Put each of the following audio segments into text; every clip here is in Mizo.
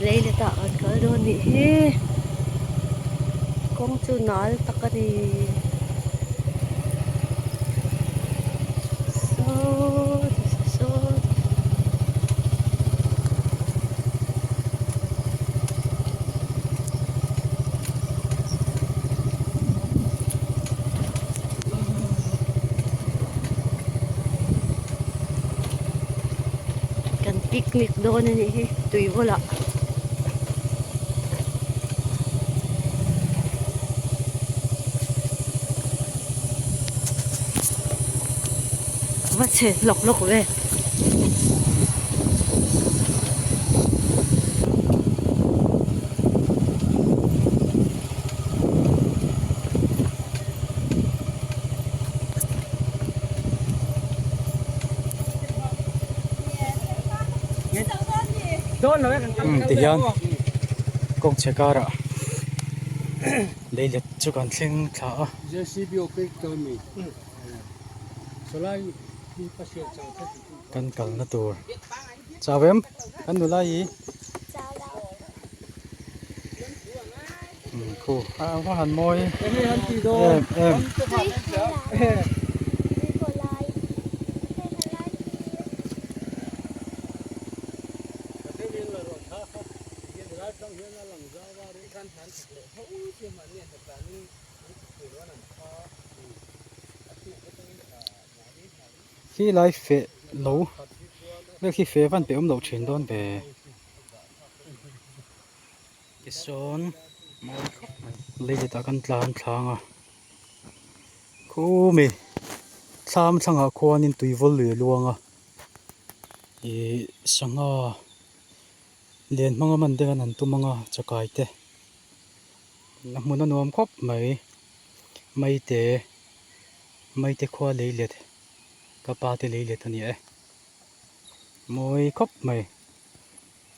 Leilet ah kan kal dawn nih hi kawng chu nal tak a ni saw saw Kan picnic dawn a nih hi tui bulah. Va chhe hlawk hlawk ve. Tihian kawng chhe karah leilet chu kan thleng thla a. Kan kalna tur chau em kan nula hi. Khu a va han mawi em em. Khi lai feh lo vel khi feh van pe awm loh thin dawn ve. Tisawn leiletah kan tlan thlang a khumi thlam thlangah khuanin tui vawl lui a luang a ih sangha lian hmanga man te khan an tum ang a chakai te a hmun a nuam khawp mai maite maite khua leilet ka pa te leilet a ni e mawi khawp mai.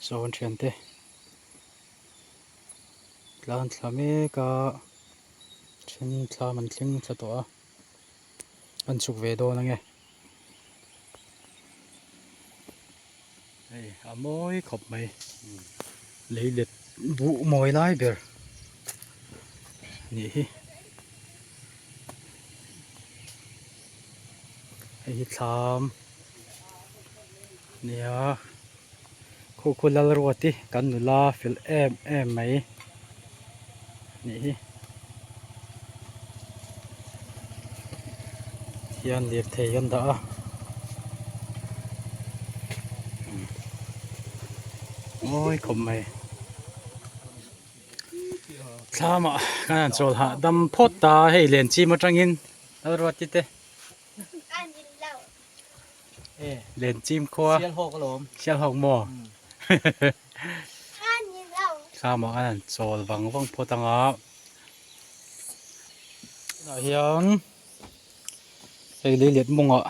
Sawn thiante tlan thla mek a then thlam an thleng thla tawh a an chhuk ve dawn ange hei a mawi khawp mai leilet buh mawi lai ber anih hi hei hi thlam nia. Khu khu Lalruati kan nula fel em em mai nih hi. Hian lirthei kan dah a. Mawi khawp mai. Thlamah kan han chawl hahdam phawt ta hei Lenchim atangin Lalruati te. Lenchim khua Sialhawk maw Thlamah khan an chawl vang vang phawt ang a tunah hian hei leilet mawngah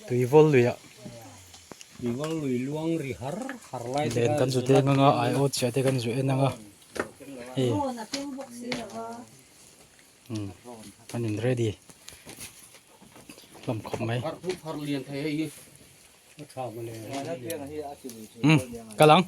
tui vawl luiah len kan zu deng ang a aiawt chiah te kan zu en ang a hei. An in ready hlawm khawp mai kal ang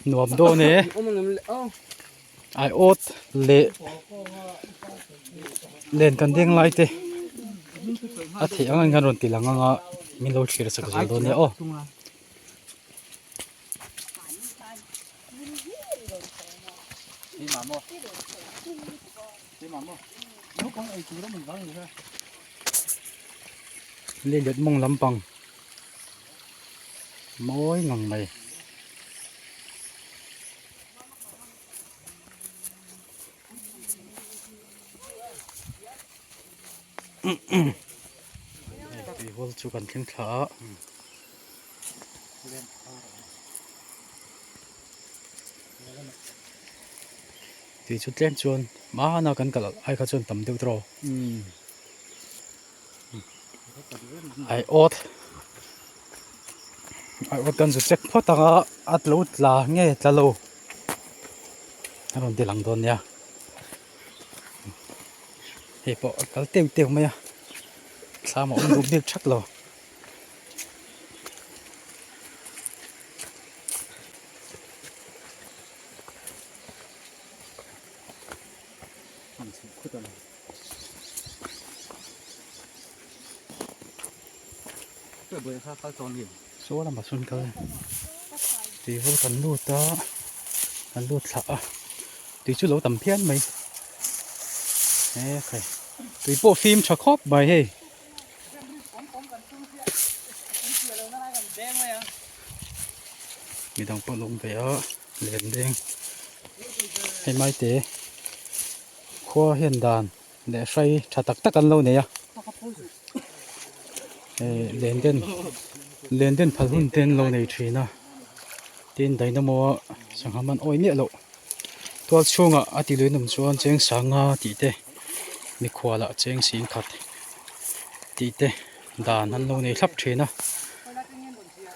Nuam dawn e ai awt leh len kan deng lai te a theih ang ang hian rawn ti lang ang a min lo thlir chak zel dawn nia aw. Leilet mawng lampang mawi ngang mai. Tui hawl chu kan thleng thla a. Tui chu tlem chuan hmana kan kalh ai kha chuan tam deuh tawh. Ai awt ai awt kan zu check phawt ang a a lo tla nge tla lo a rawn ti lang dawn nia hei pawh a kal teuh teuh mai a thlam a awm duh bik thak lo. Saw lamah sawn kal tui vur kan lut a kan lut thlah a tui chu lo tam phian mai e khai tui pawh fim tha khawp mai hei. Midang pawh an awm ve a lem deng hei maite khua hian dan leh hrai tha tak tak an lo nei a eh len den len den phal hun te an lo nei thin a tin dynamo a sangha man awi miah loh tual chhungah a ti lui an awm chuan cheng sanga tih te mikhual ah cheng sing khat tih te dan an lo nei thlap thin a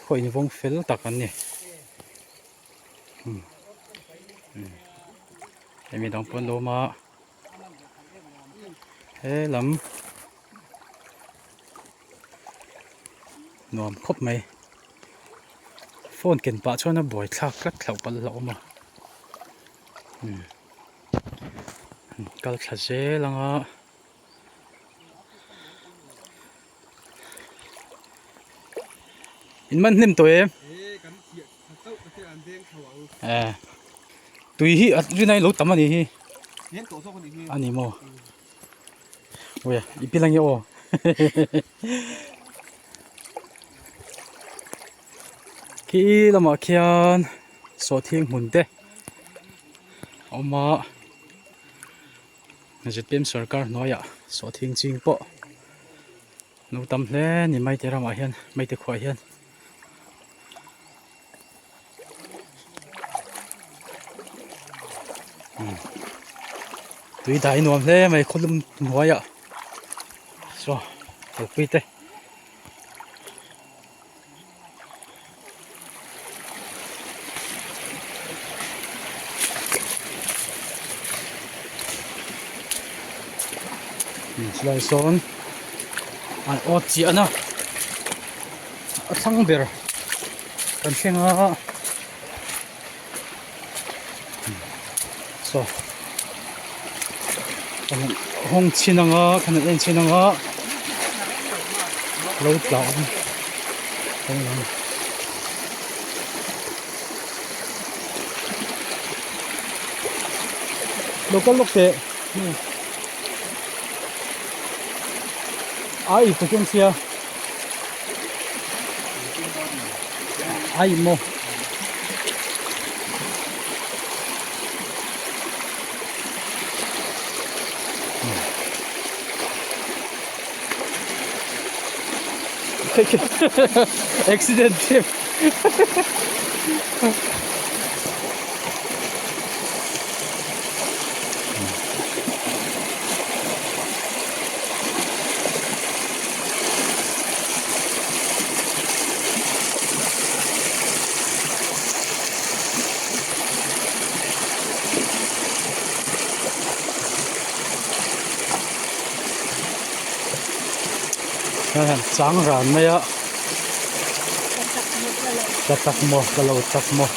khaw invawng fel tak an ni. Hemi dang pawh an lo awm a he lam nuam khawp mai phone ken pah chuan a buai thlak tlat hlauh palh hlauh awm a kal thla zel ang a. In man hnem tawh em? Eh. Tui hi a rinai lo tam ani hi. Ani maw. Ui i pil ange aw. Khi lamah khian sawhthing hmun te a awm a. Zpm sarkar hnuaiah sawhthing ching pawh lo tam hle a ni maite ramah hian maite khuaah hian. Tui dai nuam hle mai khawlum hnuaiah saw kalpui te. Chulai sawn an awt chiah na a thlang ber kan thleng a saw kan hawng chhin ang a kan en chhin ang a lo tla awm lo kal lawk teh ai ka keng sia ai maw. Accident trip. Chang ran mai a ka tak maw ka lo tak maw.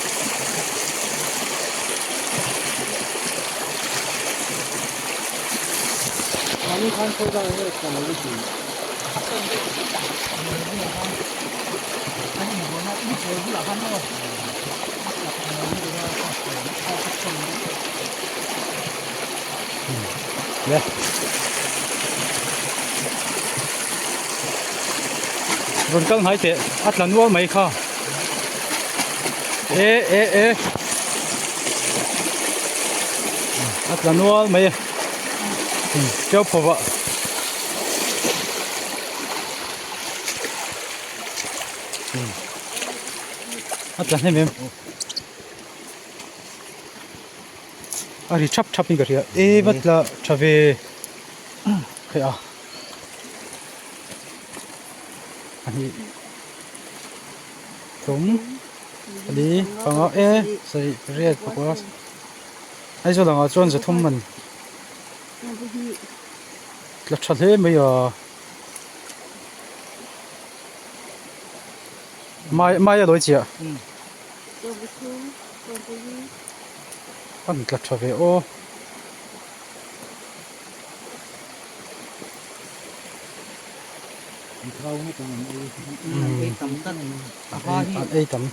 Le rawn kal hnai teh a tla nual mai kha e e e a tla nual mai e keu phawh ah. A tla hnem em a ri thap thap in ka hria e va tla tha ve theih a. Pahnih thum pali panga e sarih pariat pakua Aizawl angah chuan zathum man tla tha hle mai a mai mai a lawi chiah an tla tha ve aw. An ei tam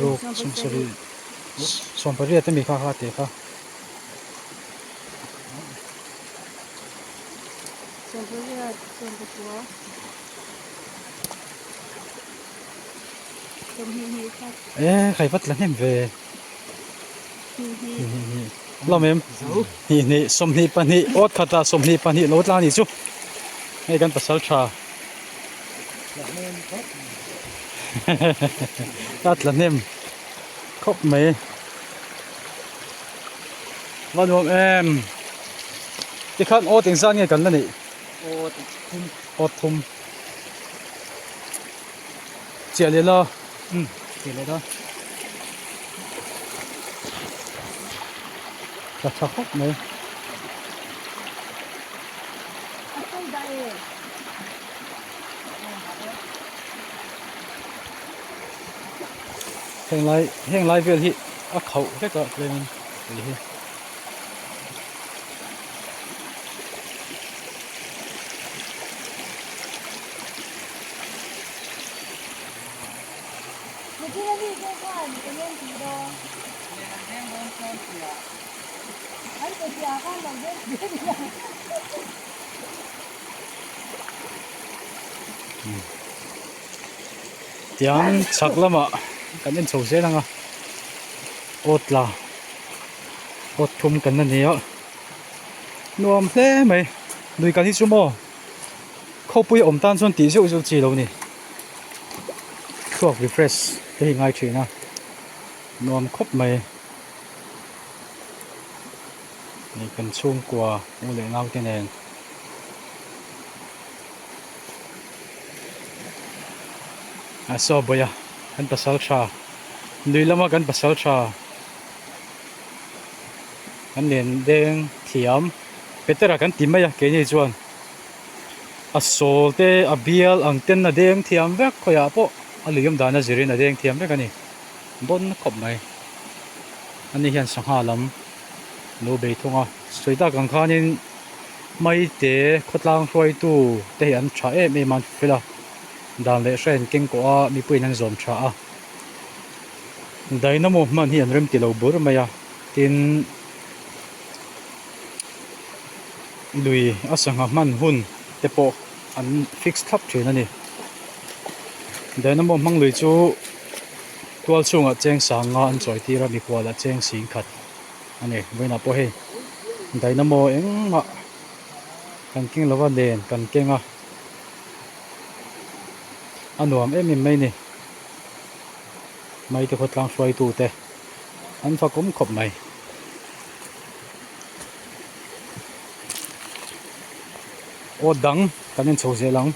ruk sawmsarih sawmpariat ami kha kha tih kha. E khai vat la hnem ve. Lawm em? Hnih hnih 22 awt khata 22 lo tla ni chu. Hei kan pasal tha. A tla hnem khawp mai. Va nuam em. Tikhan awt engzat nge kan la neih? Awt thum. Awt thum. Chiah leh la. Umm chiah leh dawn. Tla tha khawp mai. Heng lai heng lai vel hi a khauh vek a tlemin tui hi. Tiang chhak lamah kan en chho zel ang a awt la awt thum kan la nei a nuam hle mai lui kan hi chu maw khawpui awm tan chuan tih zeuh zeuh chi lo ni thluak refresh te hi ngai thin a nuam khawp mai hei kan chhungkua u leh nau te nen a saw bawi a kan pasal tha lui lama kan pasal tha kan len deng thiam petera kan ti mai a keini chuan a sawl te a bial ang ten a deng thiam vek khawiah pawh a lui awm dan a zirin a deng thiam vek a ni bawn khawp mai ani hian sangha lam lo bei thung a sawi tak ang khanin maite khawtlang hruaitu te hi an tha em em a an fel a dan leh hra in keng kawh a mipuiin an zawm tha a dynamo hman hi an rem ti lo bur mai a tin lui a sangha hman hun te pawh an fix thlap thin a ni dynamo hmang lui chu tual chhungah cheng sanga an chawi tir a mikhual ah cheng sing khat a ni vawiinah pawh hei dynamo engmah kan keng lova len kan keng a a nuam em em mai a ni maite khawtlang hruaitu te an fakawm khawp mai. Aw dang kan en chho zel ang.